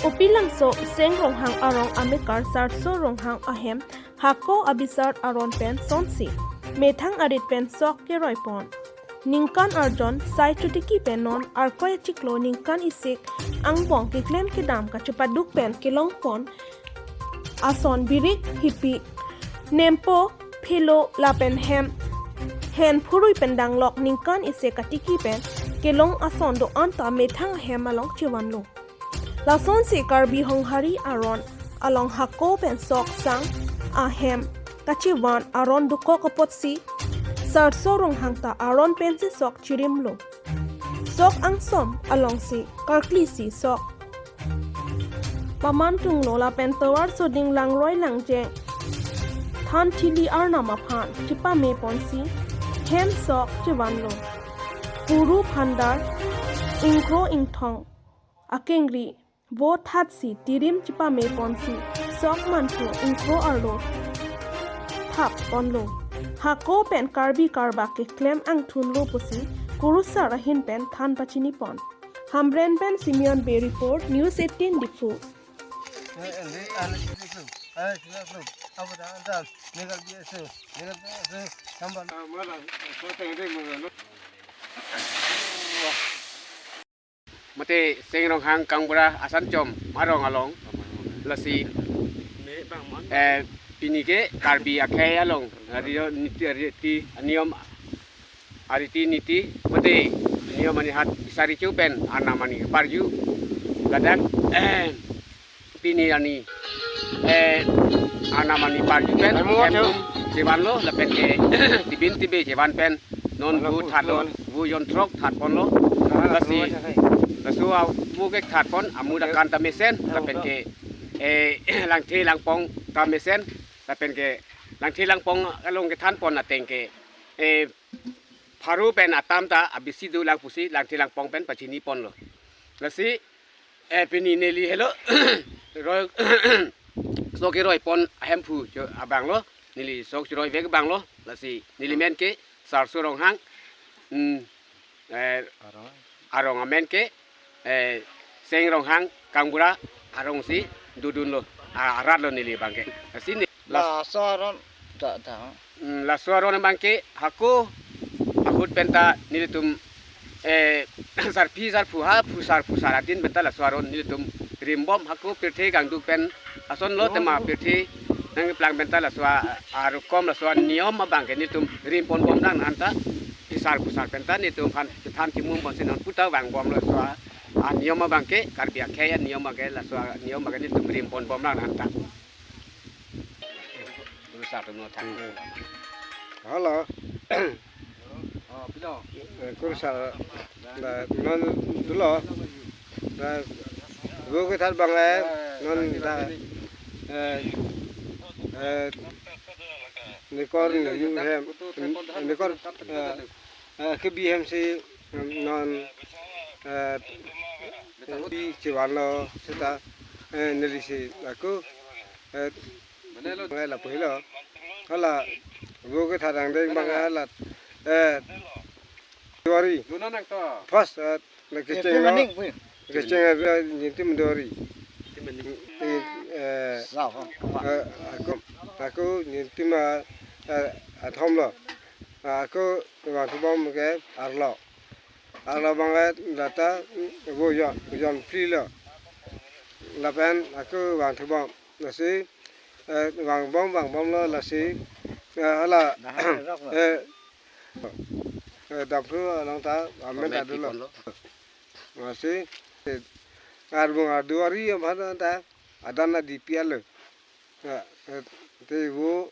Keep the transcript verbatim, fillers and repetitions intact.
Kopilangso Seng Ronghang arong amekar Sarso Ronghang ahem hako abisar aron pen sonsi methang arit pen sok keroi pon. Ningkan arjon sai chotiki pen non Arkoi achiklo ningkan isik angbong keklem kedam kachepaduk pen kelong pon ason birik hipi nempo phelo lapen hem hen phurui pen danglok ningkan isi katiki pen kelong ason do-an ta methang ahem along chevanlo. Lasonsi Karbi Honghari aron along hako pen sok sang ahem kachevan aron dokok apotsi Sarso Ronghang ta aron pensi sok chirimlo. Sok angsom alongsi karklisi sok paman tunglo lapen tovar soding langroi langjeng than thili arnam aphan chepame ponsi hem sok chevanlo. Kuru phandar ingkro ingthong akengri vo thatsi tirim chepame ponsi sok mantu ingkro arlo thap ponlo. Hako pen Karbi karbak keklem angthunlo pusi kurusar ahin pen than pachini pon. Hamren pen Simeon Bey report, News eighteen Diphu. Mate Seng Ronghang Kangbura Asanchom arong along lasi, eh, pini ke Karbi akhei along ari niti, ariti aniyom, ariti niti mate niyom anihat isari chu pen arnam ani parju ladak, eh, pini ani, eh, arnam ani parju pen Emo hem atum chevanlo lapen ke tibin tibe chevan pen non vo thatlo, vo jonthrok that ponlo. Lasi laso avo ke that pon amu akan ta mesen lapen ke, eh, langthe langpong ta mesen lapen ke langthe langpong along kethan pon ateng ke, eh, pharo pen atam ta abisi dolang pusi langthe langpong pen pachini ponlo. Lasi, eh, pini neli helo roi sok keroi pon ahemphu jo abanglo, neli sok cheroi vek abanglo. Lasi neli men ke Sarso Ronghang, mm, eh, arong amen ke, eh, Seng Ronghang Kangbura arongsi dodunlo, a-, aratlo neli abang ke. Lasi ne, las- Laso aron ta ta. Mm, laso aron abang ke hako ahut pen ta nelitum, eh, sarpi sarpo ha phusar phusar adin pen ta laso aron nelitum rimbom hako pirthe kangduk pen asonlo tema pirthe nangplang pen ta laso a, arukom laso aniyom abang ke nelitum rim ponbom nang nang ta phisar phusar pen ta nelitum aphan kethan chimum ponsi nang puta vangbomlo laso a, aniyom abang ke Karbi akhei aniyom abang ke laso aniyom abang ke nelitum rim ponbom nang nang ta. Kurusar atum lo thang. Hello. Oh, pilo. Eh, kurusar, da, non dolo. Da, vo kethat abang, eh, non da, eh, eh, nikor ni hem, nikor, eh, eh, kebi hemsi non, eh, bi chevanlo seta, eh, nelisi ako, eh, ngai lapu helo. Hala vo kethat angdeng abang hala, eh, February. Luna nang to. First, eh, na kecheng lo. Kecheng, eh, nelitum February. Eh, eh, ako, ako nelitum, eh, eh, athom lo. Ako vangthubom ke arlo. Arlo abang ke lata, mm, vo jon, jon phli lo. Lapen ako vangthubom. Lasi, eh, vangbom, vangbomlo lasi, eh, hala, eh, eh, damphru along ta amen ta dolo. Lasi, eh, arbung ardu ari amat ta adan adi pialo. Eh, eh, te vo,